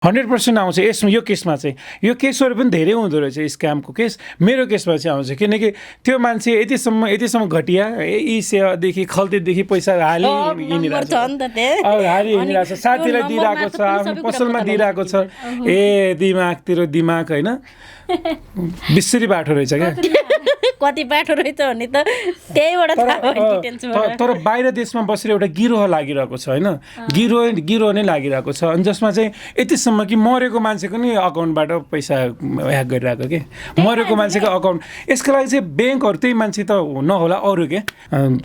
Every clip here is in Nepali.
100% आउँछ यसमा, यो केसमा चाहिँ। यो केसहरू पनि धेरै हुँदो रहेछ स्क्यामको केस। मेरो केसमा चाहिँ आउँछ किनकि त्यो मान्छे यतिसम्म घटिया, यी सेवादेखि खल्तीदेखि पैसा हाली हिँडिरहेको छ, साथीलाई दिइरहेको छ, आफ्नो पसलमा दिइरहेको छ। ए दिमाग होइन, बिस्सरी बाटो रहेछ क्या। कति बाटो रहेछ भन्ने त त्यहीबाट थाहा भयो डिटेल्सबाट। तर बाहिर देशमा बसेर एउटा गिरोह लागिरहेको छ होइन, गिरोह नै लागिरहेको छ। अनि जसमा चाहिँ यतिसम्म कि मरेको मान्छेको नि अकाउन्टबाट पैसा ह्याक गरिरहेको के, मरेको मान्छेको अकाउन्ट। यसको लागि चाहिँ ब्याङ्कहरू त्यही मान्छे त नहोला, अरू के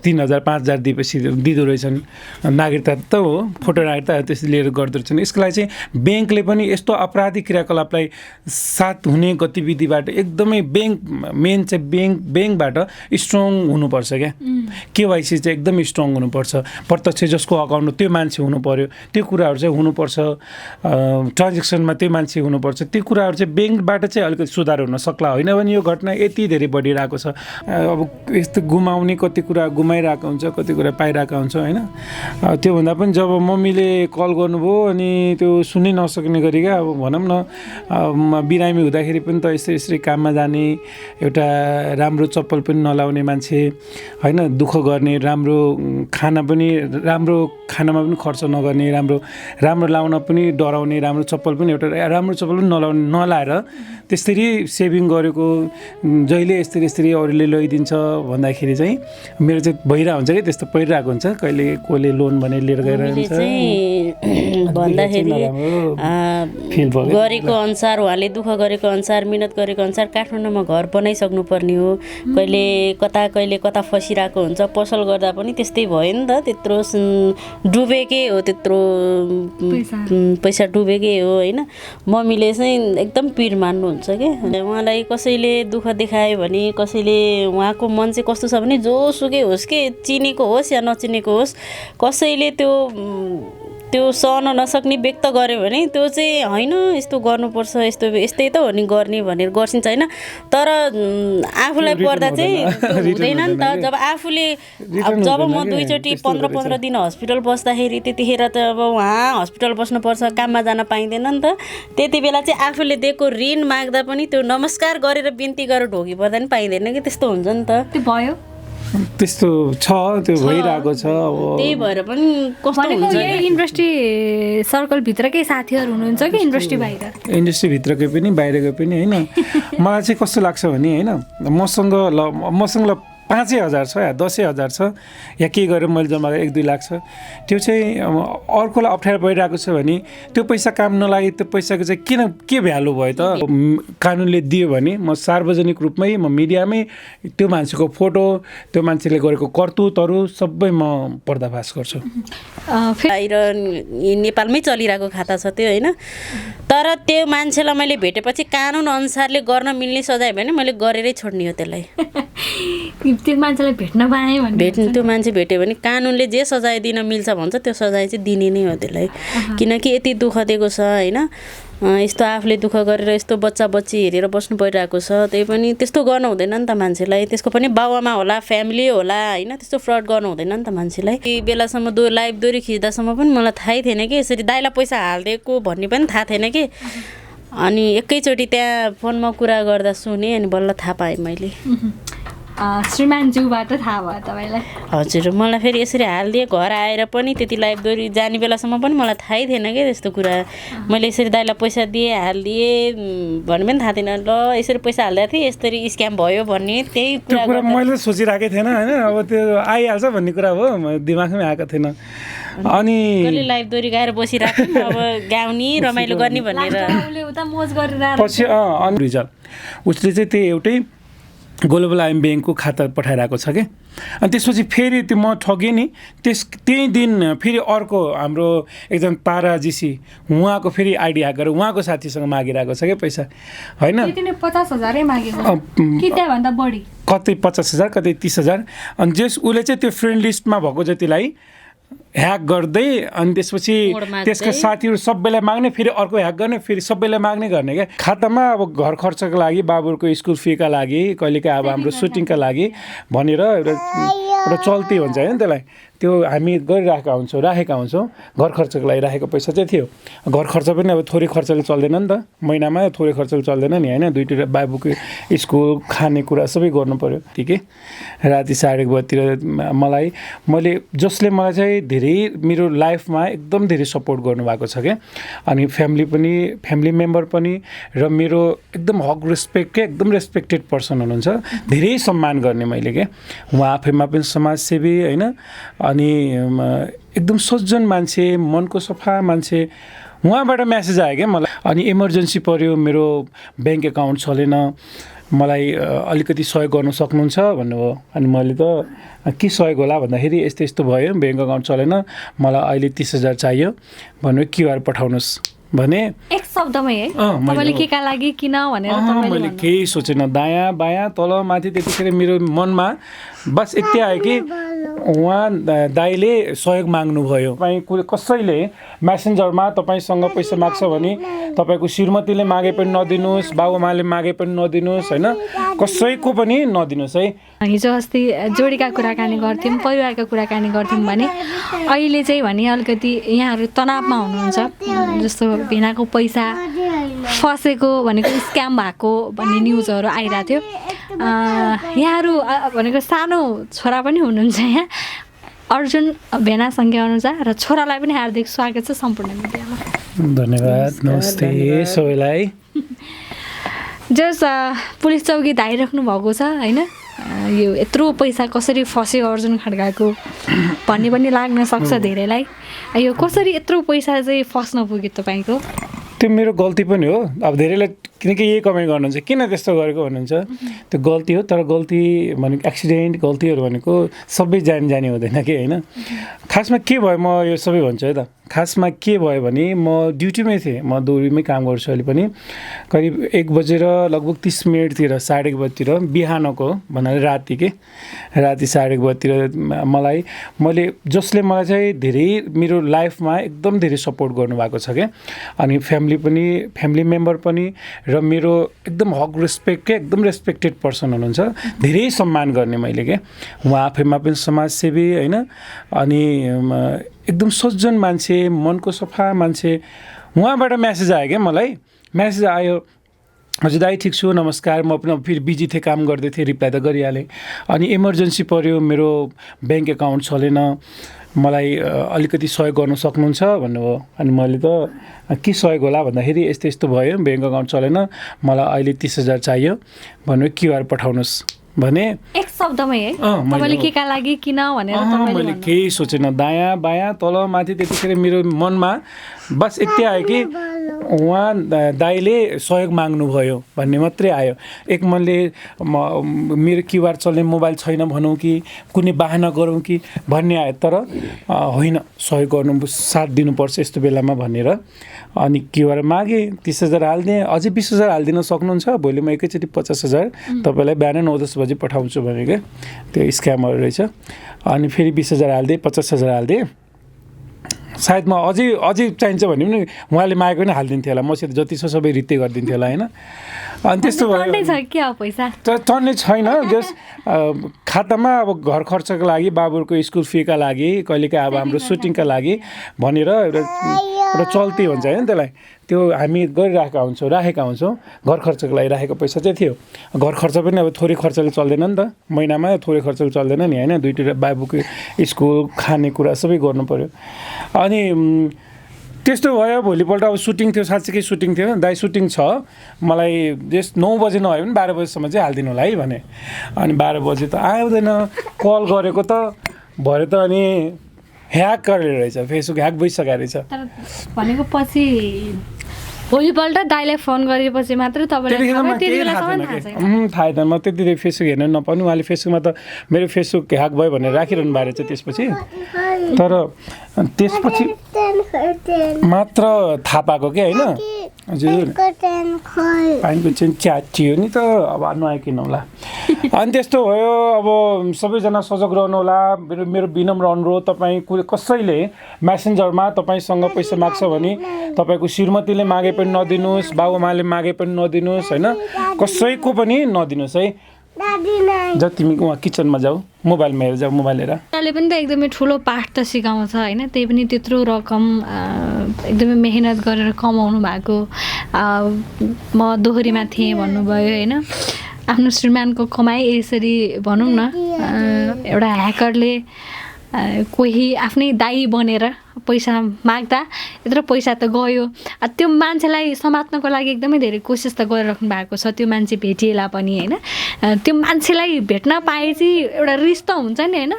3,000 5,000 दिएपछि दिँदो रहेछन्। नागरिकता त हो, फोटो नागरिकता त्यसरी लिएर गर्दो रहेछन्। यसको लागि चाहिँ ब्याङ्कले पनि यस्तो अपराधिक क्रियाकलापलाई साथ हुने गतिविधिबाट एकदमै मेन चाहिँ ब्याङ्कबाट स्ट्रङ हुनुपर्छ क्या। केवाइसी चाहिँ एकदम स्ट्रङ हुनुपर्छ। प्रत्यक्ष जसको अकाउन्ट त्यो मान्छे हुनु पर्यो, त्यो कुराहरू चाहिँ हुनुपर्छ। ट्रान्जेक्सनमा त्यो मान्छे हुनुपर्छ। त्यो कुराहरू चाहिँ ब्याङ्कबाट चाहिँ अलिकति सुधार हुन सक्ला। होइन भने यो घटना यति धेरै बढिरहेको छ। अब यस्तो गुमाउने कति कुरा गुमाइरहेको हुन्छ, कति कुरा पाइरहेको हुन्छ होइन। त्योभन्दा पनि जब मम्मीले कल गर्नुभयो अनि त्यो सुनै नसक्ने गरी क्या, अब भनौँ न बिरामी हुँदाखेरि पनि त यसरी काममा जाने, एउटा राम्रो चप्पल पनि नलाउने मान्छे होइन, दुःख गर्ने, राम्रो खानामा पनि खर्च नगर्ने, राम्रो लाउन पनि डराउने, राम्रो चप्पल पनि नलाएर त्यसरी सेभिङ गरेको, जहिले यस्तरी अरूले ल्याइदिन्छ भन्दाखेरि चाहिँ मेरो चाहिँ भइरहेको हुन्छ कि त्यस्तो परिरहेको हुन्छ। कहिले कसले लोन भने लिएर गइरहन्छ भन्दाखेरि गरेको अनुसार, उहाँले दुःख गरेको अनुसार, मिहिनेत गरेको अनुसार काठमाडौँमा घर बनाइसक्नु पर्ने हो। कहिले कता फसिरहेको हुन्छ। पसल गर्दा पनि त्यस्तै भयो नि त, त्यत्रो डुबेकै हो, त्यत्रो पैसा डुबेकै हो होइन। मम्मीले चाहिँ एकदम पिर मान्नुहुन्छ क्या। उहाँलाई कसैले दुःख देखायो भने, कसैले उहाँको मन चाहिँ कस्तो छ भने जोसुकै होस् कि, चिनेको होस् या नचिनेको होस्, कसैले त्यो सहन नसक्ने व्यक्त गर्यो भने त्यो चाहिँ होइन यस्तो गर्नुपर्छ, यस्तै त हो नि गर्ने भनेर गर्छिन्छ होइन। तर आफूलाई पर्दा चाहिँ हुँदैन नि त। जब म 2चोटि 15 दिन हस्पिटल बस्दाखेरि त्यतिखेर त अब उहाँ हस्पिटल बस्नुपर्छ, काममा जान पाइँदैन नि त। त्यति बेला चाहिँ आफूले दिएको ऋण माग्दा पनि त्यो नमस्कार गरेर बिन्ती गरेर ढोगी पर्दा पनि पाइँदैन कि, त्यस्तो हुन्छ नि त। त्यो भयो, त्यस्तो छ, त्यो भइरहेको छ। अब त्यही भएर पनि कस्तो हुन्छ, इन्डस्ट्री सर्कलभित्रकै साथीहरू हुनुहुन्छ कि इन्डस्ट्री बाहिर? इन्डस्ट्रीभित्रकै पनि बाहिरकै पनि होइन। मलाई चाहिँ कस्तो लाग्छ भने होइन, मसँग 5,000 छ या 10,000 छ या के गरेर मैले जम्मा गरेर 1-2 लाख छ, त्यो चाहिँ अर्कोलाई अप्ठ्यारो परिरहेको छ भने त्यो पैसा काम नलागे त्यो पैसाको चाहिँ के भ्यालु भयो त? कानुनले दियो भने म सार्वजनिक रूपमै, म मिडियामै त्यो मान्छेको फोटो, त्यो मान्छेले गरेको करतुतहरू सबै म पर्दाफास गर्छु। बाहिर नेपालमै चलिरहेको खाता छ त्यो होइन। तर त्यो मान्छेलाई मैले भेटेपछि कानुन अनुसारले गर्न मिल्ने सजाय भने मैले गरेरै छोड्ने हो त्यसलाई। त्यो मान्छेलाई त्यो मान्छे भेट्यो भने कानुनले जे सजाय दिन मिल्छ भन्छ त्यो सजाय चाहिँ दिने नै हो त्यसलाई। किनकि यति दुःख दिएको छ होइन, यस्तो आफूले दुःख गरेर यस्तो बच्चा बच्ची हेरेर बस्नु परिरहेको छ। त्यही पनि त्यस्तो गर्नु हुँदैन नि त मान्छेलाई। त्यसको पनि बाउआमा होला, फ्यामिली होला होइन, त्यस्तो फ्रड गर्नु हुँदैन नि त मान्छेलाई। यही बेलासम्म लाइभ दोरी खिच्दासम्म पनि मलाई थाहै थिएन कि यसरी दाइलाई पैसा हालिदिएको भन्ने पनि थाहा थिएन कि। अनि एकैचोटि त्यहाँ फोनमा कुरा गर्दा सुने, अनि बल्ल थाहा पाएँ मैले। श्रीमानज्यूबाट थाहा भयो तपाईँलाई? हजुर, मलाई फेरि यसरी हालिदिए, घर आएर पनि त्यति लाइभ दोरी जाने बेलासम्म पनि मलाई थाहै थिएन क्या त्यस्तो कुरा। मैले यसरी दाइलाई पैसा दिएँ, हालिदिएँ भन्ने पनि थाहा थिएन। ल यसरी पैसा हाल्दा थिएँ, यसरी स्क्याम भयो भन्ने त्यही कुरा मैले सोचिरहेकै थिएन होइन। अब त्यो आइहाल्छ भन्ने कुरा हो, दिमागमै आएको थिएन। अनि लाइभ दोरी गाएर बसिरहेको अब गाउने रमाइलो गर्ने भनेर पछि अनि रिजल्ट उसले चाहिँ त्यही एउटै ग्लोबल आइएम ब्याङ्कको खाता पठाइरहेको छ क्या। अनि त्यसपछि फेरि त्यो म ठगेँ नि, त्यही दिन फेरि अर्को हाम्रो एकजना ताराजीसी उहाँको फेरि आइडी ह्याक गरेर उहाँको साथीसँग मागिरहेको छ क्या पैसा होइन। 50,000 मागेको कि त्यहाँभन्दा बढी, कतै 50,000 कतै 30,000। अनि उसले चाहिँ त्यो फ्रेन्ड लिस्टमा भएको जतिलाई ह्याक गर्दै अनि त्यसपछि त्यसका साथीहरू सबैलाई माग्ने, फेरि अर्को ह्याक गर्ने, फेरि सबैलाई माग्ने गर्ने क्या। खातामा अब घर खर्चको लागि, बाबुको स्कुल फीका लागि, कहिलेकाहीँ अब हाम्रो सुटिङका लागि भनेर एउटा चल्ती हुन्छ होइन त्यसलाई। त्यो हामी गरिरहेका हुन्छौँ राखेका हुन्छौँ घर खर्चको लागि राखेको पैसा चाहिँ थियो घर खर्च पनि अब थोरै खर्चले चल्दैन नि त महिनामा थोरै खर्चले चल्दैन नि होइन दुईवटा बाबुको स्कुल खानेकुरा सबै गर्नु पऱ्यो ठिकै राति 1:30 बजीतिर मैले जसले मलाई चाहिँ धेरै मेरो लाइफमा एकदम धेरै सपोर्ट गर्नुभएको छ क्या अनि फ्यामिली मेम्बर पनि र मेरो एकदम हक रेस्पेक्ट क्या एकदम रेस्पेक्टेड पर्सन हुनुहुन्छ धेरै सम्मान गर्ने मैले क्या उहाँ आफैमा पनि समाजसेवी होइन अनि एकदम सज्जन मान्छे मनको सफा मान्छे उहाँबाट म्यासेज आयो क्या मलाई अनि इमर्जेन्सी पऱ्यो मेरो ब्याङ्क एकाउन्ट चलेन मलाई अलिकति सहयोग गर्न सक्नुहुन्छ भन्नुभयो अनि मैले त के सहयोग होला भन्दाखेरि यस्तो यस्तो भयो ब्याङ्क एकाउन्ट चलेन मलाई अहिले 30,000 चाहियो भन्नु क्युआर पठाउनुहोस् भने एक शब्दमै है तपाईँले केका लागि किन भनेर मैले केही सोचेन दायाँ बायाँ तल माथि त्यतिखेर मेरो मनमा बस यति आयो कि उहाँ दाइले सहयोग माग्नुभयो तपाईँ कसैले मेसेन्जरमा तपाईँसँग पैसा माग्छ भने तपाईँको श्रीमतीले मागे पनि नदिनुहोस् बाबुआमाले मागे पनि नदिनुहोस् होइन कसैको पनि नदिनुहोस् है हिजो अस्ति जोडीका कुराकानी गर्थ्यौँ परिवारका कुराकानी गर्थ्यौँ भने अहिले चाहिँ भने अलिकति यहाँहरू तनावमा हुनुहुन्छ जस्तो भेनाको पैसा फसेको भनेको स्क्याम भएको भन्ने न्युजहरू आइरहेको थियो यहाँहरू भनेको सानो छोरा पनि हुनुहुन्छ यहाँ अर्जुन भेना सङ्ख्या अनुसार र छोरालाई पनि हार्दिक स्वागत छ सम्पूर्ण मिडियामा धन्यवाद नमस्ते सबैलाई जस पुलिस चौकी धाइराख्नु भएको छ होइन यो यत्रो पैसा कसरी फस्यो अर्जुन खड्काको भन्ने पनि लाग्न सक्छ धेरैलाई यो कसरी यत्रो पैसा चाहिँ फस्न पुग्यो तपाईँको त्यो मेरो गल्ती पनि हो अब धेरैलाई किनकि यही कमेन्ट गर्नुहुन्छ किन त्यस्तो गरेको भन्नुहुन्छ त्यो गल्ती हो तर गल्ती भनेको एक्सिडेन्ट गल्तीहरू भनेको सबै जानी हुँदैन कि होइन खासमा के भयो म यो सबै भन्छु है त खासमा के भयो भने म ड्युटीमै थिएँ म दोहोरीमै काम गर्छु अहिले पनि करिब 1 बजेर लगभग 30 मिनटतिर 1:30 बजीतिर बिहानको भन्नाले राति 1:30 बजीतिर मैले जसले मलाई चाहिँ धेरै मेरो लाइफमा एकदम धेरै सपोर्ट गर्नुभएको छ क्या अनि फ्यामिली मेम्बर पनि र मेरो एकदम हक रेस्पेक्ट क्या एकदम रेस्पेक्टेड पर्सन हुनुहुन्छ धेरै सम्मान गर्ने मैले क्या उहाँ आफैमा पनि समाजसेवी होइन अनि एकदम सज्जन मान्छे मनको सफा मान्छे उहाँबाट म्यासेज आयो क्या मलाई म्यासेज आयो हजुर दाइ ठिक छु नमस्कार म पनि फेरि बिजी थिएँ काम गर्दै थिएँ रिप्लाई त गरिहालेँ अनि इमर्जेन्सी पऱ्यो मेरो ब्याङ्क एकाउन्ट चलेन मलाई अलिकति सहयोग गर्न सक्नुहुन्छ भन्नुभयो अनि मैले त के सहयोग होला भन्दाखेरि यस्तो यस्तो भयो ब्याङ्क एकाउन्ट चलेन मलाई अहिले 30,000 चाहियो भन्नु क्युआर पठाउनुहोस् भने एक शब्दमै है तपाईँले केका लागि किन भनेर मैले केही सोचेन दायाँ बायाँ तल माथि त्यतिखेर मेरो मनमा बस यति आयो कि उहाँ दाइले सहयोग माग्नुभयो भन्ने मात्रै आयो एक मनले मेरो क्युआर चल्ने मोबाइल छैन भनौँ कि कुनै बाहना गरौँ कि भन्ने आयो तर होइन सहयोग गर्नु साथ दिनुपर्छ यस्तो बेलामा भनेर अनि क्युआर मागेँ 30,000 हालिदिएँ अझै 20,000 हालिदिन सक्नुहुन्छ भोलि म एकैचोटि 50,000 तपाईँलाई बिहानै 9-10 बजी पठाउँछु भने क्या त्यो स्क्यामहरू रहेछ अनि फेरि 20,000 हालिदिएँ 50,000 हालिदिएँ सायद म अझै चाहिन्छ भने पनि उहाँले मागेको पनि हालिदिन्थ्यो होला मसित जति छ सबै रित्ते गरिदिन्थ्यो होला होइन अनि त्यस्तो भयो पैसा चढ्ने छैन जस खातामा अब घर खर्चको लागि बाबुको स्कुल फीका लागि कहिलेकाहीँ अब हाम्रो सुटिङका लागि भनेर एउटा चल्ती हुन्छ होइन त्यसलाई त्यो हामी गरिरहेका हुन्छौँ राखेका हुन्छौँ घर खर्चको लागि राखेको पैसा चाहिँ थियो घर खर्च पनि अब थोरै खर्चले चल्दैन नि त महिनामा थोरै खर्चले चल्दैन नि होइन दुईवटा बाबुको स्कुल खानेकुरा सबै गर्नु पऱ्यो अनि त्यस्तो भयो भोलिपल्ट अब सुटिङ थियो साँच्चीकै सुटिङ थियो दाइ सुटिङ छ मलाई जस 9 बजे नभए पनि 12 बजीसम्म चाहिँ हालिदिनु होला है भने अनि 12 बजे त आउँदैन कल गरेको त भरे त अनि ह्याक गरेर रहेछ फेसबुक ह्याक भइसकेको रहेछ भनेको पछि भोलिपल्ट दाइलाई फोन गरेपछि मात्र तपाईँले थाहा छैन म त्यति फेसबुक हेर्न नपाउनु उहाँले फेसबुकमा त मेरो फेसबुक ह्याक भयो भनेर राखिरहनु भएको रहेछ त्यसपछि तर त्यसपछि मात्र थाहा पाएको क्या होइन हजुर पानीको चाहिँ च्याची हो नि त अब नआइकिन होला अनि त्यस्तो भयो अब सबैजना सजग रहनु होला मेरो विनम्र अनुरोध तपाईँ कसैले मेसेन्जरमा तपाईँसँग पैसा माग्छ भने तपाईँको श्रीमतीले मागे पनि नदिनुहोस् बाबुआमाले मागे पनि नदिनुहोस् होइन कसैको पनि नदिनुहोस् है जब तिमी उहाँ किचनमा जाऊ मोबाइलमा हेर जाऊ मोबाइल हेर उनीहरूले पनि त एकदमै ठुलो पाठ त सिकाउँछ होइन त्यही पनि त्यत्रो रकम एकदमै मेहनत गरेर कमाउनु भएको म दोहोरीमा थिएँ भन्नुभयो होइन आफ्नो श्रीमानको कमाइ यसरी भनौँ न एउटा ह्याकरले कोही आफ्नै दाइ बनेर पैसा माग्दा यत्रो पैसा त गयो त्यो मान्छेलाई समात्नको लागि एकदमै धेरै कोसिस त गरिराख्नु भएको छ त्यो मान्छे भेटिएला पनि होइन त्यो मान्छेलाई भेट्न पाए चाहिँ एउटा रिस त हुन्छ नि होइन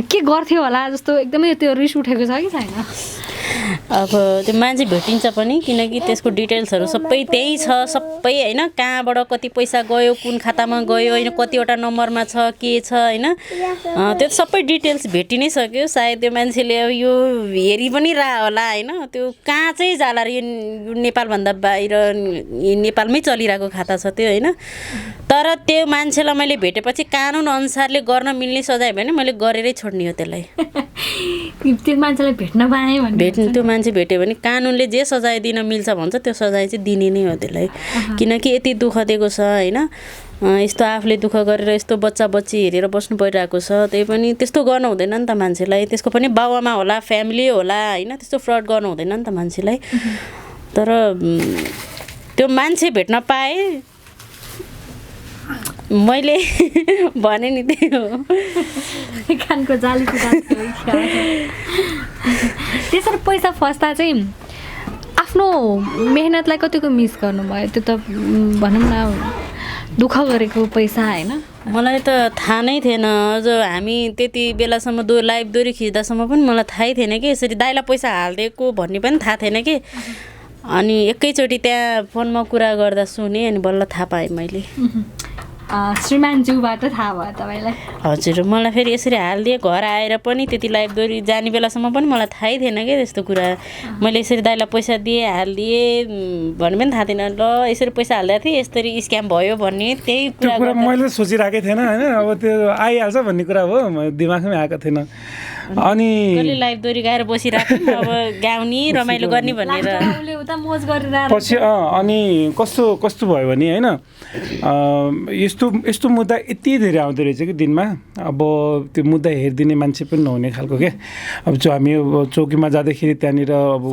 के गर्थ्यो होला जस्तो एकदमै त्यो रिस उठेको छ कि छैन अब त्यो मान्छे भेटिन्छ पनि किनकि त्यसको डिटेल्सहरू सबै त्यही छ सबै होइन कहाँबाट कति पैसा गयो कुन खातामा गयो होइन कतिवटा नम्बरमा छ के छ होइन त्यो सबै डिटेल्स भेटि नै सक्यो सायद त्यो मान्छेले अब यो हेरि पनि रहा होला होइन त्यो कहाँ चाहिँ जाला र यो नेपालभन्दा बाहिर नेपालमै चलिरहेको खाता छ त्यो होइन तर त्यो मान्छेलाई मैले भेटेपछि कानुन अनुसारले गर्न मिल्ने सजाय भने मैले गरेरै छोड्ने हो त्यसलाई त्यो मान्छेलाई भेट्न पाएँ भने त्यो मान्छे भेट्यो भने कानुनले जे सजाय दिन मिल्छ भन्छ त्यो सजाय चाहिँ दिने नै हो त्यसलाई किनकि यति दुःख दिएको छ होइन यस्तो आफूले दुःख गरेर यस्तो बच्चा बच्ची हेरेर बस्नु परिरहेको छ त्यही पनि त्यस्तो गर्नु हुँदैन नि त मान्छेलाई त्यसको पनि बाउआमा होला फ्यामिली होला होइन त्यस्तो फ्रड गर्नु हुँदैन नि त मान्छेलाई तर त्यो मान्छे भेट्न पाएँ मैले भने नि त्यही हो कानको जाली त्यसरी पैसा फस्दा चाहिँ आफ्नो मेहनतलाई कतिको मिस गर्नुभयो त्यो त भनौँ न दुःख गरेको पैसा होइन मलाई त थाहा नै थिएन अझ हामी त्यति बेलासम्म लाइभ दोरी खिच्दासम्म पनि मलाई थाहै थिएन कि यसरी दाइलाई पैसा हालिदिएको भन्ने पनि थाहा थिएन कि अनि एकैचोटि त्यहाँ फोनमा कुरा गर्दा सुने अनि बल्ल थाहा पाएँ मैले श्रीमानज्यूबाट थाहा भयो तपाईँलाई हजुर मलाई फेरि यसरी हालिदिएँ घर आएर पनि त्यति लाइभ दोरी जाने बेलासम्म पनि मलाई थाहै थिएन क्या त्यस्तो कुरा मैले यसरी दाइलाई पैसा दिएँ हालिदिएँ भन्ने पनि थाहा थिएन ल यसरी पैसा हाल्दा थिएँ यसरी स्क्याम भयो भन्ने त्यही कुरा मैले सोचिरहेकै थिएन होइन अब त्यो आइहाल्छ भन्ने कुरा हो दिमागमै आएको थिएन अनि लाइभ दोरी गाएर बसिरहेको अब गाउने रमाइलो गर्ने भनेर पछि अनि कस्तो भयो भने होइन यस्तो मुद्दा यति धेरै आउँदो रहेछ कि दिनमा अब त्यो मुद्दा हेरिदिने मान्छे पनि नहुने खालको क्या अब हामी चौकीमा जाँदाखेरि त्यहाँनिर अब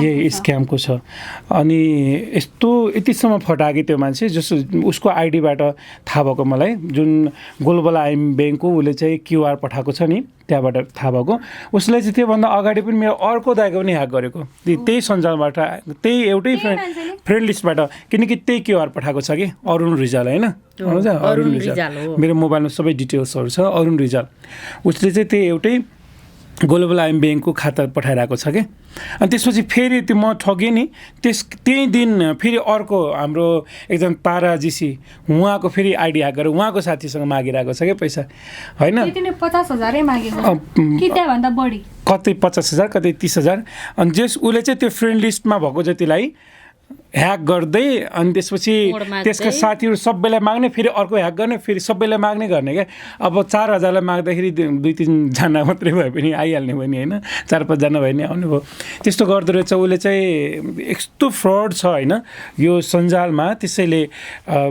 यही स्क्यामको छ अनि यस्तो यतिसम्म फटायो कि त्यो मान्छे जस्तो उसको आइडीबाट थाहा भएको मलाई जुन ग्लोबल आइएम ब्याङ्कको उसले चाहिँ क्युआर पठाएको छ नि त्यहाँबाट थाहा भएको उसले चाहिँ त्योभन्दा अगाडि पनि मेरो अर्को दाइको पनि ह्याक गरेको त्यही सञ्जालबाट त्यही एउटै फ्रेन्ड लिस्टबाट किनकि त्यही क्युआर पठाएको छ कि अरुण रिजाल होइन अरुण रिजाल मेरो मोबाइलमा सबै डिटेल्सहरू छ अरुण रिजाल उसले चाहिँ त्यही एउटै ग्लोबल आइएम ब्याङ्कको खाता पठाइरहेको छ कि अनि त्यसपछि फेरि त्यो म ठगेँ नि त्यही दिन फेरि अर्को हाम्रो एकजना ताराजीसी उहाँको फेरि आइडी ह्याक गरेर उहाँको साथीसँग मागिरहेको छ क्या पैसा होइन 50,000 मागेको कि त्यहाँभन्दा बढी कतै 50,000 कतै 30,000 अनि जस उसले चाहिँ त्यो फ्रेन्ड लिस्टमा भएको जतिलाई ह्याक गर्दै अनि त्यसपछि त्यसका साथीहरू सबैलाई माग्ने फेरि अर्को ह्याक गर्ने फेरि सबैलाई माग्ने गर्ने क्या अब 4,000लाई माग्दाखेरि 2-3जना मात्रै भए पनि आइहाल्ने भयो नि होइन 4-5जना भयो नि आउने भयो त्यस्तो गर्दो रहेछ उसले चाहिँ यस्तो फ्रड छ होइन यो सञ्जालमा त्यसैले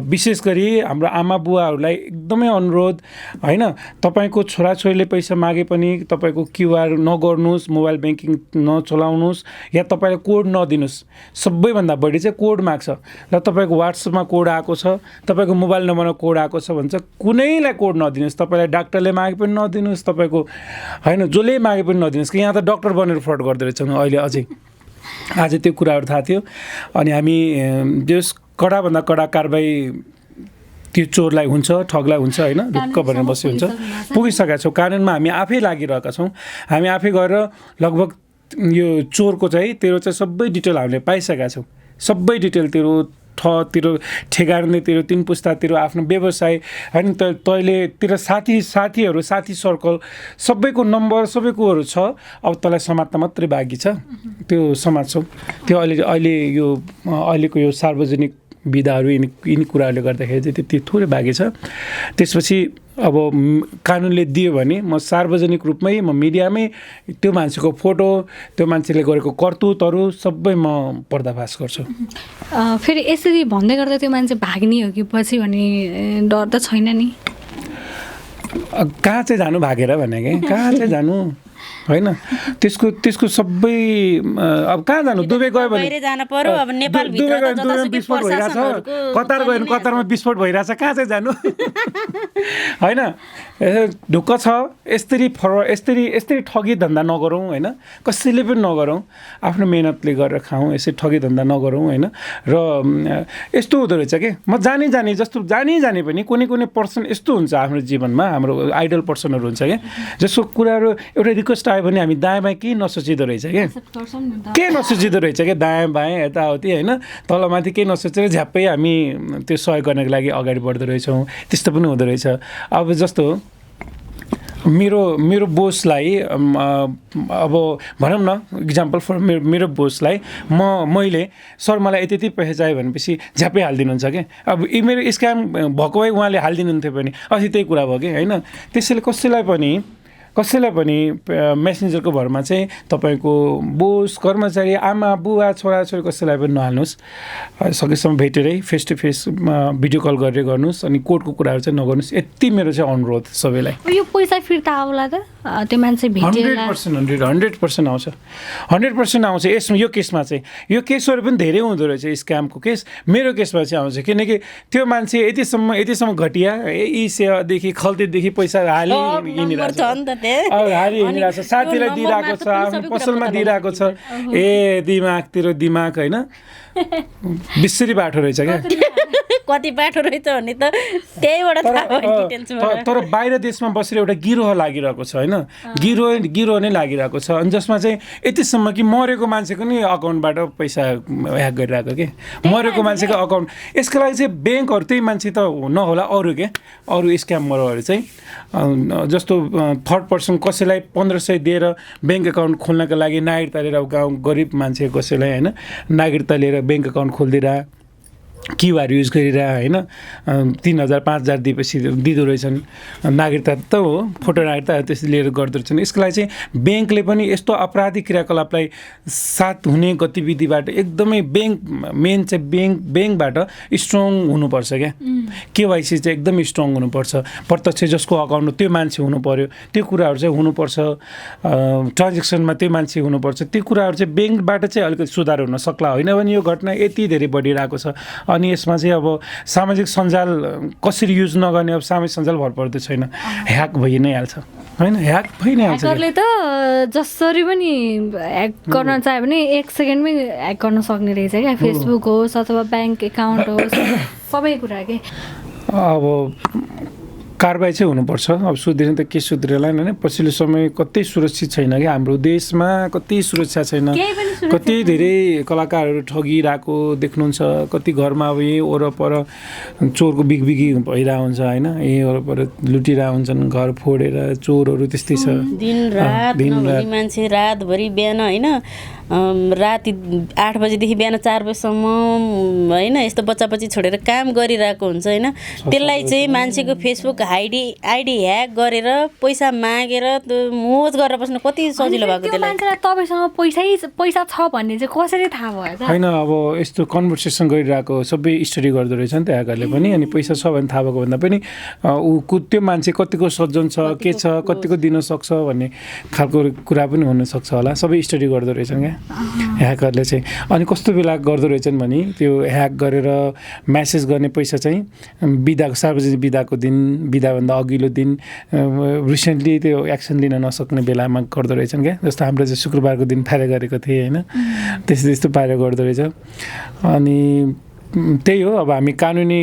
विशेष गरी हाम्रो आमा बुवाहरूलाई एकदमै अनुरोध होइन तपाईँको छोराछोरीले पैसा मागे पनि तपाईँको क्युआर नगर्नुहोस् मोबाइल ब्याङ्किङ नचलाउनुहोस् या तपाईँले कोड नदिनुहोस् सबैभन्दा बढी चाहिँ कोड माग्छ र तपाईँको वाट्सएपमा कोड आएको छ तपाईँको मोबाइल नम्बरमा कोड आएको छ भन्छ कुनैलाई कोड नदिनुहोस् तपाईँलाई डाक्टरले मागे पनि नदिनुहोस् तपाईँको होइन जसले मागे पनि नदिनुहोस् कि यहाँ त डक्टर बनेर फ्रड गर्दो रहेछौँ अहिले आज त्यो कुराहरू थाहा थियो अनि हामी जस कडाभन्दा कडा कारबाही त्यो चोरलाई हुन्छ ठगलाई हुन्छ होइन ढुक्क भनेर बसी हुन्छ पुगिसकेका छौँ कानुनमा हामी आफै लागिरहेका छौँ हामी आफै गएर लगभग यो चोरको चाहिँ तेरो चाहिँ सबै डिटेल हामीले पाइसकेका छौँ सबै डिटेल तेरो ठेगार्ने तेरो 3 पुस्ता तेरो आफ्नो व्यवसाय होइन तैँले तेरो साथीहरू साथी सर्कल सबैको नम्बर सबैकोहरू छ अब तँलाई समात्न मात्रै बाँकी छ त्यो समात्छौँ त्यो अहिलेको यो सार्वजनिक विधाहरू यिनी कुराहरूले गर्दाखेरि चाहिँ त्यति थोरै बाँकी छ। त्यसपछि अब कानुनले दियो भने म सार्वजनिक रूपमै म मिडियामै त्यो मान्छेको फोटो त्यो मान्छेले गरेको करतुतहरू सबै म पर्दाफास गर्छु। फेरि यसरी भन्दै गर्दा त्यो मान्छे भाग्ने हो कि पछि भन्ने डर त छैन नि? कहाँ चाहिँ जानु भागेर भने कि कहाँ चाहिँ जानु होइन, त्यसको सबै अब कहाँ जानु? दुबई गयो भने जानु पर्यो। अब नेपाल भित्र त जतासुकै विस्फोट भइरहेछ, कतार गयो भने कतारमा विस्फोट भइरहेछ, कहाँ चाहिँ जानु? होइन, ढुक्क छ। यस्तरी ठगी धन्दा नगरौँ होइन, कसैले पनि नगरौँ, आफ्नो मेहनतले गरेर खाउँ, यसरी ठगी धन्दा नगरौँ होइन। र यस्तो हुँदो रहेछ कि म जानी जाने पनि कुनै पर्सन यस्तो हुन्छ आफ्नो जीवनमा, हाम्रो आइडल पर्सनहरू हुन्छ क्या, जसको कुराहरू एउटा रिक्वेस्ट आयो भने हामी दायाँ बायाँ केही नसोचिँदो रहेछ क्या, नसोचिँदो रहेछ क्या, दायाँ बायाँ यताउति होइन, तलमाथि केही नसोचेर झ्याप्पै हामी त्यो सहयोग गर्नको लागि अगाडि बढ्दो रहेछौँ। त्यस्तो पनि हुँदो रहेछ। अब जस्तो मेरो बोसलाई अब भनौँ न इक्जाम्पल फर मेरो बोसलाई मैले सर मलाई यति पैसा चाहियो भनेपछि झ्याप्पै हालिदिनुहुन्छ क्या। अब मेरो स्क्याम भएको भए उहाँले हालिदिनुहुन्थ्यो भने अस्ति त्यही कुरा भयो कि होइन। त्यसैले कसैलाई पनि मेसेन्जरको भरमा चाहिँ तपाईँको बोस, कर्मचारी, आमा, बुवा, छोराछोरी कसैलाई पनि नहाल्नुहोस्। सकेसम्म भेटेरै face to face video call गरेर गर्नुहोस्, अनि कोर्टको कुराहरू चाहिँ नगर्नुहोस्। यति मेरो चाहिँ अनुरोध सबैलाई। यो पैसा फिर्ता आउला त त्यो मान्छे भेटेला? 100% आउँछ, 100% आउँछ। यो केसमा चाहिँ यो केसहरू पनि धेरै हुँदो रहेछ, स्क्यामको केस मेरो केसमा चाहिँ आउँछ। किनकि त्यो मान्छे यतिसम्म घटिया सेवादेखि खल्तीदेखि पैसा हालिहिँडिरहेको छ, साथीलाई दिइरहेको छ, आफ्नो पसलमा दिइरहेको छ। दिमागतिर दिमाग होइन, बिस्सरी बाटो रहेछ क्या। कति बाटो रहेछ भन्ने त त्यहीबाट थाहा भयो डिटेल्सबाट। तर बाहिर देशमा बसेर एउटा गिरोह लागिरहेको छ होइन, गिरोह नै लागिरहेको छ। अनि जसमा चाहिँ यतिसम्म कि मरेको मान्छेको नि अकाउन्टबाट पैसा ह्याक गरिरहेको के, मरेको मान्छेको अकाउन्ट। यसको लागि चाहिँ ब्याङ्कहरू त्यही मान्छे त नहोला, अरू स्क्यामरहरू चाहिँ जस्तो थर्ड पर्सन कसैलाई 1500 दिएर ब्याङ्क अकाउन्ट खोल्नको लागि नागरिकता लिएर गाउँ गरिब मान्छे कसैलाई होइन नागरिकता लिएर ब्याङ्क अकाउन्ट खोलिदिएर क्युआर युज गरेर होइन 3000 5000 दिएपछि दिँदो रहेछन्। नागरिकता त हो, फोटो नागरिकता त्यसरी लिएर गर्दो रहेछन्। यसको लागि चाहिँ ब्याङ्कले पनि यस्तो अपराधिक क्रियाकलापलाई साथ हुने गतिविधिबाट एकदमै मेन चाहिँ ब्याङ्कबाट स्ट्रङ हुनुपर्छ क्या। केवाइसी चाहिँ एकदमै स्ट्रङ हुनुपर्छ। प्रत्यक्ष जसको अकाउन्ट त्यो मान्छे हुनु पर्यो, त्यो कुराहरू चाहिँ हुनुपर्छ। ट्रान्जेक्सनमा त्यो मान्छे हुनुपर्छ। त्यो कुराहरू चाहिँ ब्याङ्कबाट चाहिँ अलिकति सुधार हुन सक्ला, होइन भने यो घटना यति धेरै बढिरहेको छ। अनि यसमा चाहिँ अब सामाजिक सञ्जाल कसरी युज नगर्ने, अब सामाजिक सञ्जाल भर पर्दो छैन, ह्याक भइ नै हाल्छ होइन, ह्याक भइ नै हाल्छ। ह्याकरले त जसरी पनि ह्याक गर्न चाह्यो भने 1 सेकेन्डमै ह्याक गर्न सक्ने रहेछ क्या। फेसबुक होस् अथवा ब्याङ्क एकाउन्ट होस्, सबै कुरा के। अब कारबाही चाहिँ हुनुपर्छ। अब सुध्रिने त के सुध्रेला होइन, पछिल्लो समय कति सुरक्षित छैन कि हाम्रो देशमा, कति सुरक्षा छैन, कति धेरै कलाकारहरू ठगिरहेको देख्नुहुन्छ। कति घरमा अब यहीँ वरपर चोरको बिगबिगी भइरहेको हुन्छ होइन, यहीँ वरपर लुटिरहेको हुन्छन्, घर फोडेर चोरहरू त्यस्तै छ। दिन रात मान्छे रातभरि बिहान होइन राति 8 बजीदेखि बिहान 4 बजीसम्म होइन यस्तो बच्चा छोडेर काम गरिरहेको हुन्छ होइन। त्यसलाई चाहिँ मान्छेको फेसबुक आइडी ह्याक गरेर पैसा मागेर त्यो मोज गरेर बस्नु कति सजिलो भएको। त्यसलाई मान्छेलाई तपाईँसँग पैसा छ भन्ने चाहिँ कसरी थाहा भयो त? होइन, अब यस्तो कन्भर्सेसन गरिरहेको सबै स्टडी गर्दो रहेछ नि त ह्याकरले पनि। अनि पैसा छ भने थाहा भएको भन्दा पनि त्यो मान्छे कतिको सज्जन छ, के छ, कतिको दिन सक्छ भन्ने खालको कुरा पनि हुनसक्छ होला। सबै स्टडी गर्दो रहेछन् क्या ह्याकरले चाहिँ। अनि कस्तो बेला गर्दो रहेछन् भने त्यो ह्याक गरेर म्यासेज गर्ने पैसा चाहिँ सार्वजनिक बिदाको दिन, बिदाभन्दा अघिल्लो दिन, रिसेन्टली त्यो एक्सन लिन नसक्ने बेलामा गर्दो रहेछन् क्या। जस्तो हाम्रो चाहिँ शुक्रबारको दिन फायर गरेको थिएँ होइन, त्यस्तो पारेर गर्दो रहेछ। अनि त्यही हो, अब हामी कानुनी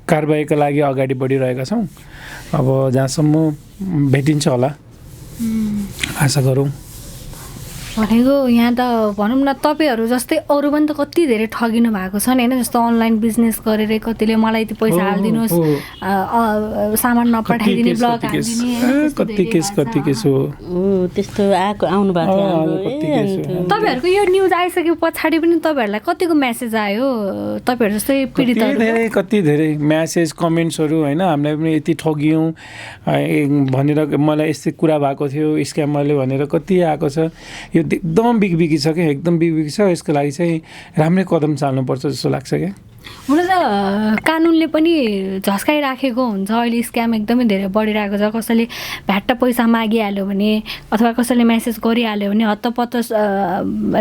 कारबाहीका लागि अगाडि बढिरहेका छौँ। अब जहाँसम्म भेटिन्छ होला, आशा गरौँ। भनेको यहाँ त भनौँ न तपाईँहरू जस्तै अरू पनि त कति धेरै ठगिनु भएको छ नि होइन, जस्तो अनलाइन बिजनेस गरेर कतिले मलाई त्यो पैसा हालिदिनुहोस्, सामान नपठाइदिने, ब्लग हालिदिने, कति केस हो त्यस्तो आउनु भएको थियो। तपाईँहरूको यो न्युज आइसके पछाडि पनि तपाईँहरूलाई कतिको म्यासेज आयो तपाईँहरू जस्तै पीडितहरू? कति धेरै म्यासेज कमेन्ट्सहरू होइन, हामीलाई पनि यति ठगियौँ भनेर मलाई यस्तै कुरा भएको थियो स्क्यामरले भनेर कति आएको छ। यो एकदम बिगबिगी छ क्या, एकदम बिगबिगी छ। यसको लागि चाहिँ राम्रै कदम चाल्नुपर्छ जस्तो लाग्छ क्या। हुन त कानुनले पनि झस्काइराखेको हुन्छ, अहिले स्क्याम एकदमै धेरै बढिरहेको छ। कसैले भ्याट्ट पैसा मागिहाल्यो भने अथवा कसैले मेसेज गरिहाल्यो भने हत्तपत्त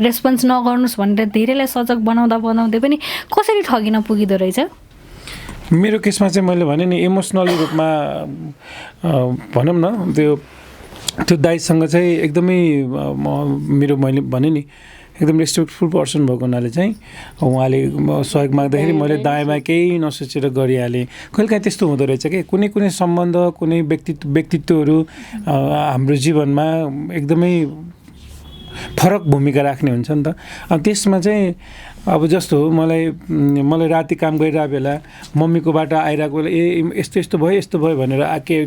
रेस्पोन्स नगर्नुहोस् भनेर धेरैलाई सजग बनाउँदै पनि कसरी ठगिन पुगिँदो रहेछ। मेरो केसमा चाहिँ मैले भने नि इमोसनली रूपमा भनौँ न त्यो दाइसँग चाहिँ एकदमै मैले भने नि एकदम रेस्पेक्टफुल पर्सन भएको हुनाले चाहिँ उहाँले सहयोग माग्दाखेरि मैले दायाँमा केही नसोचेर गरिहालेँ। कहिलेकाहीँ त्यस्तो हुँदो रहेछ कि कुनै सम्बन्ध, कुनै व्यक्तित्वहरू हाम्रो जीवनमा एकदमै फरक भूमिका राख्ने हुन्छ नि त। अब त्यसमा चाहिँ अब जस्तो हो मलाई राति काम गरिरहेको बेला मम्मीकोबाट आइरहेको बेला यस्तो भयो भनेर के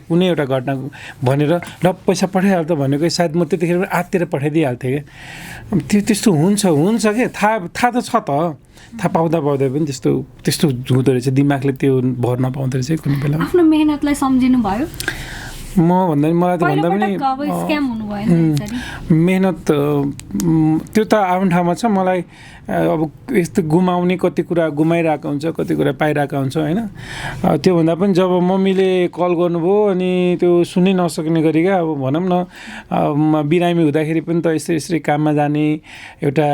कुनै एउटा घटना भनेर ल पैसा पठाइहाल् त भनेको सायद म त्यतिखेर पनि आत्तिएर पठाइदिइहाल्थेँ क्या। त्यस्तो हुन्छ क्या, थाहा त छ त, थाहा पाउँदा पनि त्यस्तो हुँदो रहेछ। दिमागले त्यो भर नपाउँदो रहेछ कुनै बेला। आफ्नो मेहनतलाई सम्झिनु भयो मलाई त भन्दा पनि मेहनत त्यो त आफ्नो ठाउँमा छ। मलाई अब यस्तो गुमाउने कति कुरा गुमाइरहेको हुन्छ, कति कुरा पाइरहेको हुन्छ होइन। त्योभन्दा पनि जब मम्मीले कल गर्नुभयो अनि त्यो सुनै नसक्ने गरी क्या, अब भनौँ न बिरामी हुँदाखेरि पनि त यसरी काममा जाने, एउटा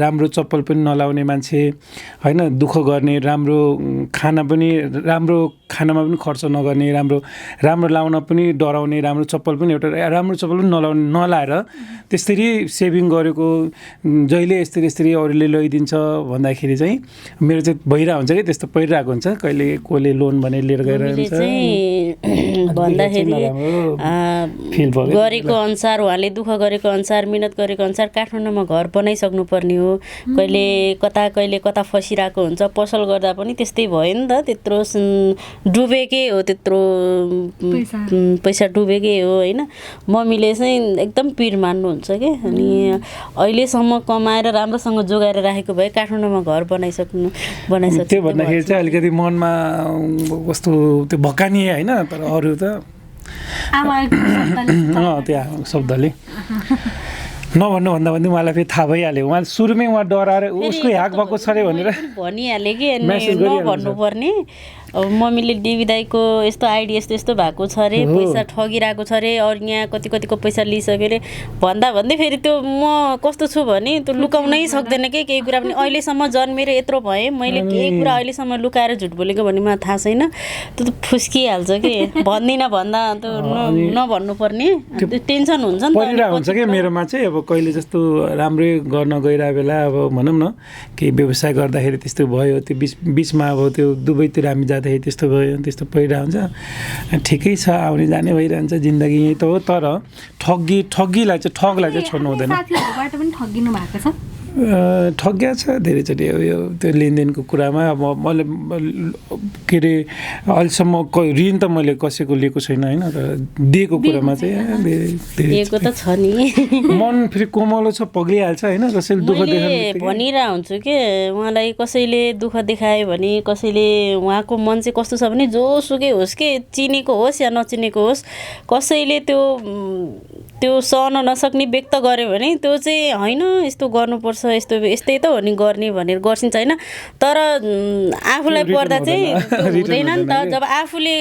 राम्रो चप्पल पनि नलाउने मान्छे होइन, दुःख गर्ने, राम्रो खानामा पनि खर्च नगर्ने, राम्रो लाउन पनि डराउने, राम्रो चप्पल पनि नलाएर त्यसरी सेभिङ गरेको, जहिले यसरी अरूले लैदिन्छ भन्दाखेरि चाहिँ मेरो चाहिँ भइरहेको हुन्छ कि त्यस्तो परिरहेको हुन्छ। कहिले कसले लोन भने लिएर गइरहेको हुन्छ भन्दाखेरि गरेको अनुसार, उहाँले दुःख गरेको अनुसार, मिहिनेत गरेको अनुसार काठमाडौँमा घर बनाइसक्नु पर्ने हो। कहिले कता फसिरहेको हुन्छ, पसल गर्दा पनि त्यस्तै भयो नि त। त्यत्रो डुबेकै हो, त्यत्रो पैसा डुबेकै हो होइन। मम्मीले चाहिँ एकदम पिर मान्नुहुन्छ कि, अनि अहिलेसम्म कमाएर राम्रोसँग जोगाएर राखेको भए काठमाडौँमा घर बनाइसक्नु त्यो भन्दाखेरि चाहिँ अलिकति मनमा कस्तो त्यो भकानी होइन। तर अरू त त्यो शब्दले नभन्नु भन्दा उहाँलाई फेरि थाहा भइहाल्यो। उहाँ सुरुमै डराएर उसको ह्याक भएको छ अरे भनेर भनिहाल्यो कि नभन्नुपर्ने। अब मम्मीले डिबी दाइको यस्तो आइडी यस्तो भएको छ अरे, पैसा ठगिरहेको छ अरे, अरू यहाँ कतिको पैसा लिइसक्यो अरे भन्दै फेरि त्यो म कस्तो छु भने त्यो लुकाउनै सक्दैन कि केही कुरा पनि। अहिलेसम्म जन्मेर यत्रो भएँ, मैले केही कुरा अहिलेसम्म लुकाएर झुट बोलेको भन्ने मलाई थाहा छैन। त्यो त फुस्किहाल्छ कि भन्दिनँ भन्दा त्यो नभन्नुपर्ने त्यो टेन्सन हुन्छ नि त। हुन्छ कि मेरोमा चाहिँ अब कहिले जस्तो राम्रै गर्न गइरहेको बेला अब भनौँ न केही व्यवसाय गर्दाखेरि त्यस्तो भयो, त्यो बिचमा अब त्यो दुबईतिर हामी जाँदाखेरि त्यस्तो भयो, त्यस्तो परिरहेको हुन्छ। ठिकै छ, आउने जाने भइरहन्छ, जिन्दगी यही त हो। तर ठगलाई चाहिँ छोड्नु हुँदैन। साथीहरूबाट पनि ठगिनु भएको छ? ठग्या छ धेरैचोटि। यो त्यो लेनदेनको कुरामा अब मैले के अरे अहिलेसम्म ऋण त मैले कसैको लिएको छैन होइन। तर दिएको कुरामा चाहिँ दिएको त छ नि। मन फेरि कोमलो छ, पग्लिहाल्छ होइन। कसैले दुःख देखायो भनिरहेको हुन्छु कि उहाँलाई कसैले दुःख देखायो भने, कसैले उहाँको मन चाहिँ कस्तो छ भने जोसुकै होस् कि, चिनेको होस् या नचिनेको होस्, कसैले त्यो सहन नसक्ने व्यक्त गर्यो भने त्यो चाहिँ होइन यस्तो गर्नुपर्छ, यस्तै त हो नि गर्ने भनेर गर्छिन्छ होइन। तर आफूलाई पर्दा चाहिँ हुँदैन नि त। जब आफूले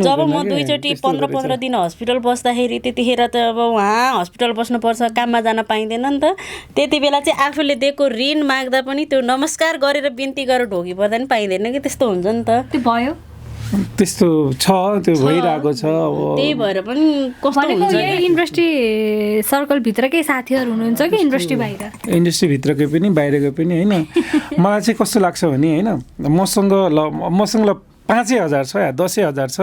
जब म 2 चोटि 15 दिन हस्पिटल बस्दाखेरि त्यतिखेर त अब उहाँ हस्पिटल बस्नुपर्छ, काममा जान पाइँदैन नि त। त्यति बेला चाहिँ आफूले दिएको ऋण माग्दा पनि त्यो नमस्कार गरेर बिन्ती गरेर ढोगी पर्दा पनि पाइँदैन कि, त्यस्तो हुन्छ नि त। त्यो भयो, त्यस्तो छ, त्यो भइरहेको छ। अब त्यही भएर पनि कस्तो हुन्छ, इन्डस्ट्री सर्कलभित्रकै साथीहरू हुनुहुन्छ कि इन्डस्ट्री बाहिर? इन्डस्ट्रीभित्रकै पनि बाहिरकै पनि होइन। मलाई चाहिँ कस्तो लाग्छ भने होइन, मसँग 5,000 छ या 10,000 छ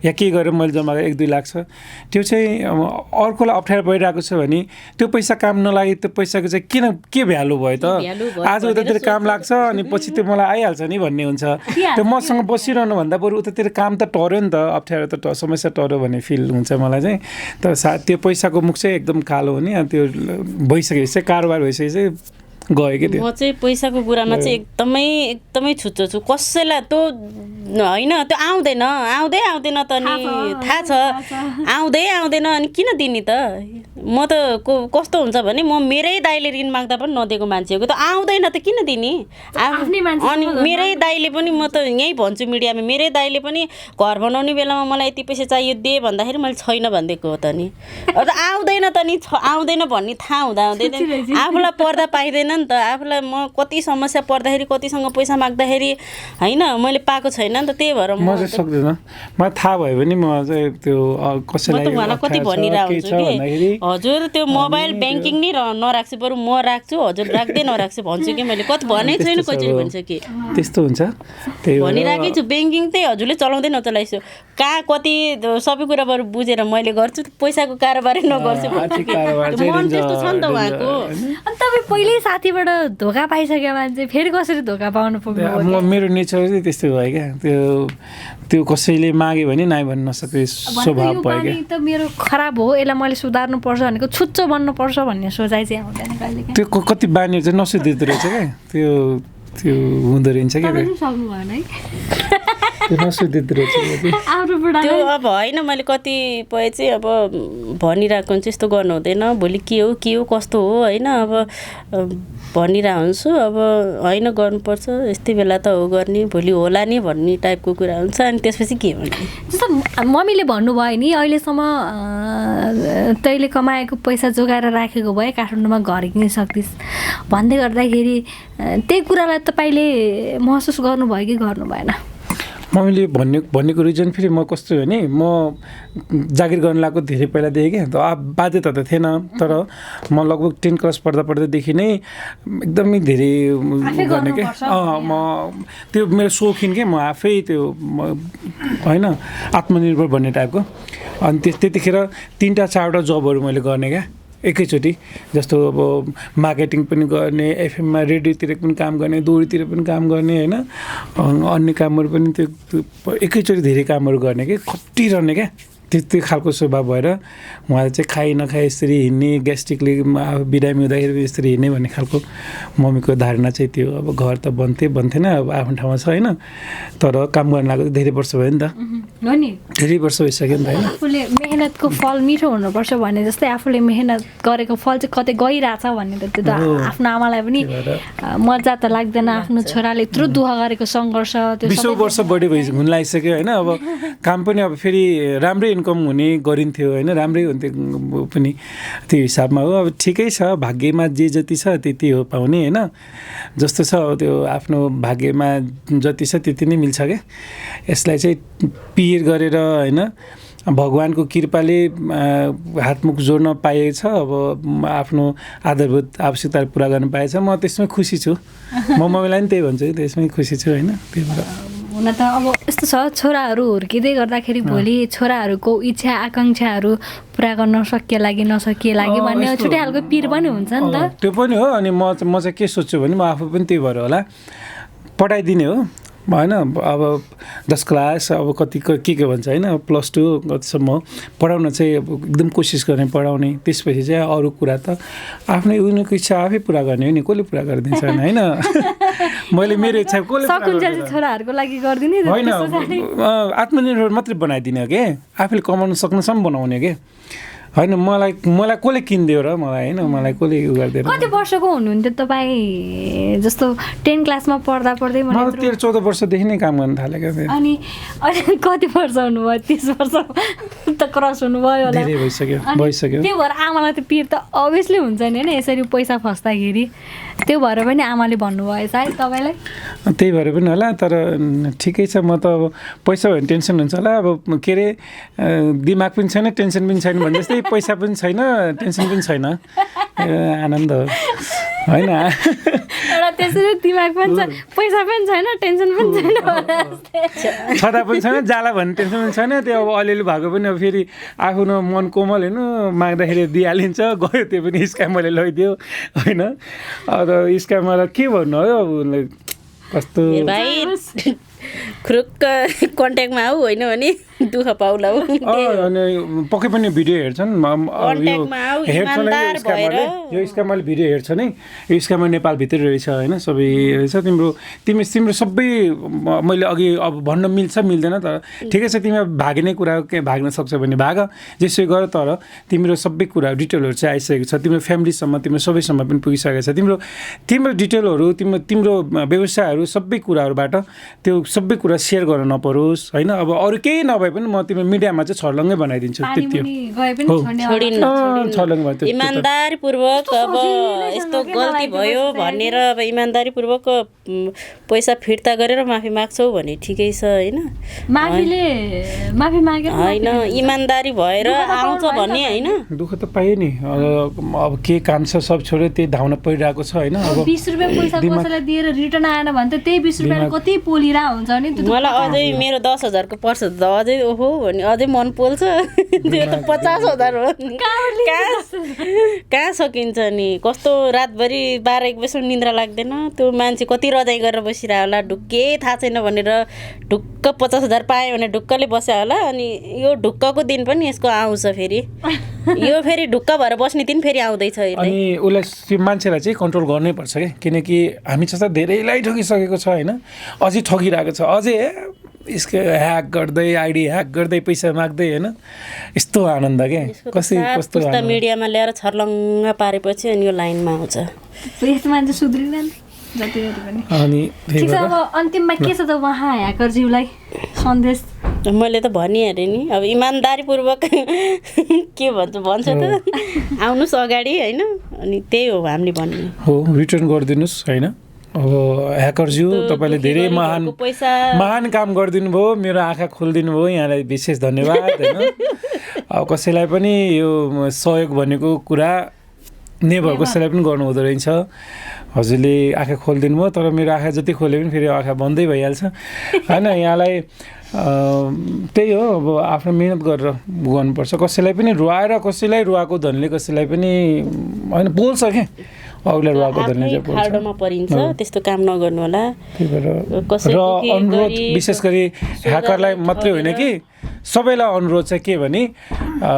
या के गरेर मैले जम्मा गरेँ 1-2 लाख छ, त्यो चाहिँ अर्कोलाई अप्ठ्यारो परिरहेको छ भने त्यो पैसा काम नलागे त्यो पैसाको चाहिँ के भ्यालु भयो त? आज उतातिर काम लाग्छ अनि पछि त्यो मलाई आइहाल्छ नि भन्ने हुन्छ। त्यो मसँग बसिरहनु भन्दा बरु उतातिर काम त टर्यो नि त, अप्ठ्यारो त समस्या टर्यो भन्ने फिल हुन्छ मलाई चाहिँ। तर त्यो पैसाको मुख चाहिँ एकदम कालो हुने, अनि त्यो भइसकेपछि चाहिँ कारोबार भइसकेपछि चाहिँ गयो कि त्यो। म चाहिँ पैसाको कुरामा चाहिँ एकदमै छुच्चो छु। कसैलाई त्यो होइन, त्यो आउँदैन त नि थाहा छ, आउँदैन अनि किन दिने त? म त कस्तो हुन्छ भने म मेरै दाइले ऋण माग्दा पनि नदिएको मान्छेको त आउँदैन त किन दिने? अनि मेरै दाइले पनि, म त यहीँ भन्छु मिडियामा, मेरै दाइले पनि घर बनाउने बेलामा मलाई यति पैसा चाहियो दे भन्दाखेरि मैले छैन भनिदिएको हो त नि। आउँदैन त नि, आउँदैन भन्ने थाहा हुँदा आफूलाई पर्दा पाइँदैन नि त। आफूलाई म कति समस्या पर्दाखेरि कतिसँग पैसा माग्दाखेरि होइन मैले पाएको छैन नि त, त्यही भएर म चाहिँ सक्दिनँ। मलाई थाहा भयो भने म चाहिँ त्यो कसैलाई कति भनिरहेको हुन्छु कि हजुर त्यो मोबाइल ब्याङ्किङ नै नराख्छु, बरु म राख्छु, हजुर राख्दै नराख्छु भन्छु कि मैले। कति भनेको छैन, कसरी भन्छ कि त्यस्तो हुन्छ, त्यही भनिराखेको छु। ब्याङ्किङ चाहिँ हजुरले चलाउँदै नचलाइसु, कहाँ कति सबै कुरा बरु बुझेर मैले गर्छु, पैसाको कारोबारै नगर्छु भन्छु कि। मन त्यस्तो छ नि त उहाँको। अनि तपाईँ पहिल्यै साथीबाट धोका पाइसक्यो मान्छे फेरि कसरी धोका पाउनु पुग्नु? मेरो नेचर चाहिँ त्यस्तै भयो क्या। त्यो कसैले माग्यो भने नाइ भन्न नसक्ने स्वभाव भयो क्या। त मेरो खराब हो, यसलाई मैले सुधार्नु पर्छ भनेको छुच्चो बन्नुपर्छ भन्ने सोचाइ चाहिँ आउँदैन कहिले। त्यो कति बानीहरू चाहिँ नसुधिँदो रहेछ क्या, त्यो हुँदो रहेछ क्या, सक्नु भएन है त्यो नसुधिँदो रहेछ त्यो। अब होइन, मैले कतिपय चाहिँ अब भनिरहेको हुन्छ यस्तो गर्नु हुँदैन, भोलि के हो कस्तो हो होइन, अब भनिरहेको हुन्छु। अब होइन गर्नुपर्छ, यस्तै बेला त हो गर्ने, भोलि होला नि भन्ने टाइपको कुरा हुन्छ। अनि त्यसपछि के भन्ने जस्तो मम्मीले भन्नुभयो नि, अहिलेसम्म तैँले कमाएको पैसा जोगाएर राखेको भए काठमाडौँमा घर किन्न सक्थिस् भन्दै गर्दाखेरि त्यही कुरालाई तपाईँले महसुस गर्नुभयो कि गर्नु भएन? मम्मीले भनेको रिजन फेरि म कस्तो हो भने, म जागिर गर्न लागेको धेरै पहिलादेखि क्या, त बाध्यता त थिएन। तर म लगभग 10 क्लास पढ्दादेखि नै एकदमै धेरै गर्ने क्या। म त्यो मेरो सोखिन क्या, म आफै त्यो होइन आत्मनिर्भर भन्ने टाइपको। अनि त्यतिखेर 3-4वटा जबहरू मैले गर्ने क्या एकैचोटि। जस्तो अब मार्केटिङ पनि गर्ने, एफएममा रेडियोतिर पनि काम गर्ने, दोहोरीतिर पनि काम गर्ने होइन, अन्य कामहरू पनि त्यो एकैचोटि धेरै कामहरू गर्ने कि खटिरहने क्या। त्यो खालको स्वभाव भएर उहाँले चाहिँ खाइ नखाए यसरी हिँड्ने, ग्यास्ट्रिकले बिरामी हुँदाखेरि यसरी हिँड्ने भन्ने खालको मम्मीको धारणा चाहिँ त्यो। अब घर त बन्थेन, अब आफ्नो ठाउँमा छ होइन, तर काम गर्न लागेको धेरै वर्ष भयो नि त, धेरै वर्ष भइसक्यो नि त होइन। आफूले मेहनतको फल मिठो हुनुपर्छ भने जस्तै आफूले मेहनत गरेको फल चाहिँ कतै गइरहेछ भन्ने त त्यो त आफ्नो आमालाई पनि मजा त लाग्दैन। आफ्नो छोराले यत्रो दुःख गरेको सङ्घर्ष त्यो 20 वर्ष बढी हुन लागिसक्यो होइन। अब काम पनि अब फेरि राम्रै इन्कम हुने गरिन्थ्यो होइन, राम्रै हुन्थ्यो पनि त्यो हिसाबमा हो। अब ठिकै छ, भाग्यमा जे जति छ त्यति हो पाउने होइन, जस्तो छ त्यो आफ्नो भाग्यमा जति छ त्यति नै मिल्छ क्या। यसलाई चाहिँ पिर गरेर होइन भगवानको कृपाले हातमुख जोड्न पाएछ, अब आफ्नो आधारभूत आवश्यकताहरू पुरा गर्न पाएछ, म त्यसमै खुसी छु। म मम्मीलाई पनि त्यही भन्छु, त्यसमै खुसी छु होइन। त्यही भएर हुन त अब यस्तो छ, छोराहरू हुर्किँदै गर्दाखेरि भोलि छोराहरूको इच्छा आकाङ्क्षाहरू पुरा गर्न नसकिएला भन्ने छुट्टै खालको पिर पनि हुन्छ नि त। त्यो पनि हो। अनि म चाहिँ के सोच्छु भने, म आफू पनि त्यही भएर होला पढाइदिने हो होइन। अब 10 क्लास अब कति के भन्छ होइन, +2 कतिसम्म पढाउन चाहिँ अब एकदम कोसिस गर्ने पढाउने। त्यसपछि चाहिँ अरू कुरा त आफ्नै उनीहरूको इच्छा आफै पुरा गर्ने हो नि, कसले पुरा गरिदिन्छ होइन। मैले मेरो इच्छा कसले छोराहरूको लागि गरिदिने होइन, आत्मनिर्भर मात्रै बनाइदिने हो कि, आफूले कमाउन सक्नुसम्म बनाउने के होइन। मलाई कसले किनिदियो र मलाई होइन, मलाई कसले उयो गरिदियो। कति वर्षको हुनुहुन्थ्यो तपाईँ? जस्तो 10 क्लासमा पढ्दै मलाई 13-14 वर्षदेखि नै काम गर्न थालेको थिएँ। अनि अहिले कति वर्ष हुनुभयो? 30 वर्ष त क्रस हुनुभयो होला। धेरै भइसक्यो। त्यो भएर आमालाई त पिर त अभियसली हुन्छ नि होइन, यसरी पैसा फस्दाखेरि। त्यो भएर पनि आमाले भन्नुभयो सायद तपाईँलाई? त्यही भएर पनि होला। तर ठिकै छ, म त अब पैसा भयो भने टेन्सन हुन्छ होला। अब के अरे दिमाग पनि छैन, टेन्सन पनि छैन भने जस्तै, पैसा पनि छैन टेन्सन पनि छैन, आनन्द हो होइन। एउटा त्यसरी दिमाग पनि छ पैसा पनि छैन टेन्सन पनि छैन छँदा पनि छैन जाला भन्ने टेन्सन पनि छैन त्यो अब अलिअलि भएको पनि अब फेरि आफ्नो मन कोमल होइन माग्दाखेरि दिइहालिन्छ गयो त्यो पनि स्क्यामरले लैदियो होइन अब स्क्यामरलाई के भन्नु हो अब उसलाई कस्तो भाइ खुरुक्क कन्ट्याक्टमा आऊ होइन भने दुःख पाउला अनि पक्कै पनि भिडियो हेर्छन् कन्ट्याक्टमा आऊ, इमानदार भएर। यो स्क्यामरले भिडियो हेर्छ नै यो स्क्यामर नेपालभित्रै रहेछ होइन सबै रहेछ तिम्रो सबै मैले अघि अब भन्न मिल्छ मिल्दैन तर ठिकै छ तिमी भाग्ने कुरा भाग्न सक्छ भने भाग जेसै गर तर तिम्रो सबै कुरा डिटेलहरू चाहिँ आइसकेको छ तिम्रो फ्यामिलीसम्म तिम्रो सबैसम्म पनि पुगिसकेको छ तिम्रो डिटेलहरू तिम्रो व्यवसायहरू सबै कुराहरूबाट त्यो सबै कुरा सेयर गर्न नपरोस् होइन अब अरू केही नभए पनि म तिम्रो मिडियामा चाहिँ छर्लङ्गै बनाइदिन्छु त्यति हो छर्लङ्गै भयो इमान्दारीपूर्वक अब यस्तो गल्ती भयो भनेर अब इमान्दारीपूर्वक पैसा फिर्ता गरेर माफी माग्छौ भने ठिकै छ होइन माफी मागे होइन इमान्दारी भएर आउँछ भन्ने होइन दुःख त पायो नि अब के काम छ सब छोडेर त्यही धाउन परिरहेको छ होइन अब 20 रुपियाँ पैसा कसैलाई दिएर रिटर्न आएन भने त त्यही 20 रुपियाँले कति पोलिरा हुन्छ नि मलाई अझै मेरो 10,000 को पर्छ त अझै ओहो भने अझै मन पोल्छ त्यो त 50,000 हो कहाँ सकिन्छ नि कस्तो रातभरि 12-1 बजीसम्म निद्रा लाग्दैन त्यो मान्छे कति रजाइ गरेर बसिरह होला ढुक्कै थाहा छैन भनेर ढुक्क 50,000 पायो भने ढुक्कले बस्यो होला अनि यो ढुक्कको दिन पनि यसको आउँछ फेरि यो फेरि ढुक्क भएर बस्ने दिन फेरि आउँदैछ अनि उसलाई मान्छेलाई चाहिँ कन्ट्रोल गर्नै पर्छ क्या किनकि हामी जस्तो धेरैलाई ठगिसकेको छ होइन अझै ठगिरहेको छ अझै यसको ह्याक गर्दै आइडी ह्याक गर्दै पैसा माग्दै होइन यस्तो आनन्द क्या कस्तो मिडियामा ल्याएर छर्लङ्ग पारेपछि अनि यो लाइनमा आउँछ यस्तो मान्छे सुध्रिँदैन जति पनि अनि ठिक छ अब अन्तिममा के छ त उहाँ ह्याकरज्यूलाई सन्देश मैले त भनिहालेँ नि अब इमान्दारीपूर्वक के भन्छ त आउनुहोस् अगाडि होइन अनि त्यही हो हामीले भन्ने हो रिटर्न गरिदिनुहोस् होइन अब ह्याकरज्यू तपाईँले धेरै महान काम गरिदिनु भयो मेरो आँखा खोलिदिनु भयो यहाँलाई विशेष धन्यवाद होइन अब कसैलाई पनि यो सहयोग भनेको कुरा नेभर कसैलाई पनि गर्नु हुँदो रहेछ हजुरले आँखा खोलिदिनु भयो तर मेरो आँखा जति खोले पनि फेरि आँखा बन्दै भइहाल्छ होइन यहाँलाई त्यही हो अब आफ्नो मिहिनेत गरेर गर्नुपर्छ कसैलाई पनि रुवाएर कसैलाई रुवाएको धनले कसैलाई पनि होइन बोल्छ क्या अरूलाई रुवाएको धनले चाहिँ बोल्छ खाडोमा परिन्छ त्यस्तो काम नगर्नु होला र अनुरोध विशेष गरी ह्याकरलाई मात्रै होइन कि सबैलाई अनुरोध चाहिँ के भने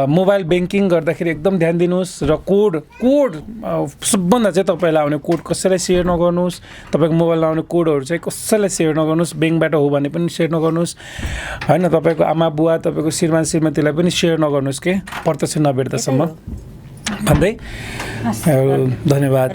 मोबाइल ब्याङ्किङ गर्दाखेरि एकदम ध्यान दिनुहोस् र कोड सबभन्दा चाहिँ तपाईँलाई आउने कोड कसैलाई सेयर नगर्नुहोस् तपाईँको मोबाइलमा आउने कोडहरू चाहिँ कसैलाई सेयर नगर्नुहोस् ब्याङ्कबाट हो भने पनि सेयर नगर्नुहोस् होइन तपाईँको आमा बुवा तपाईँको श्रीमान श्रीमतीलाई पनि सेयर नगर्नुहोस् के प्रत्यक्ष नभेट्दासम्म भन्दै धन्यवाद।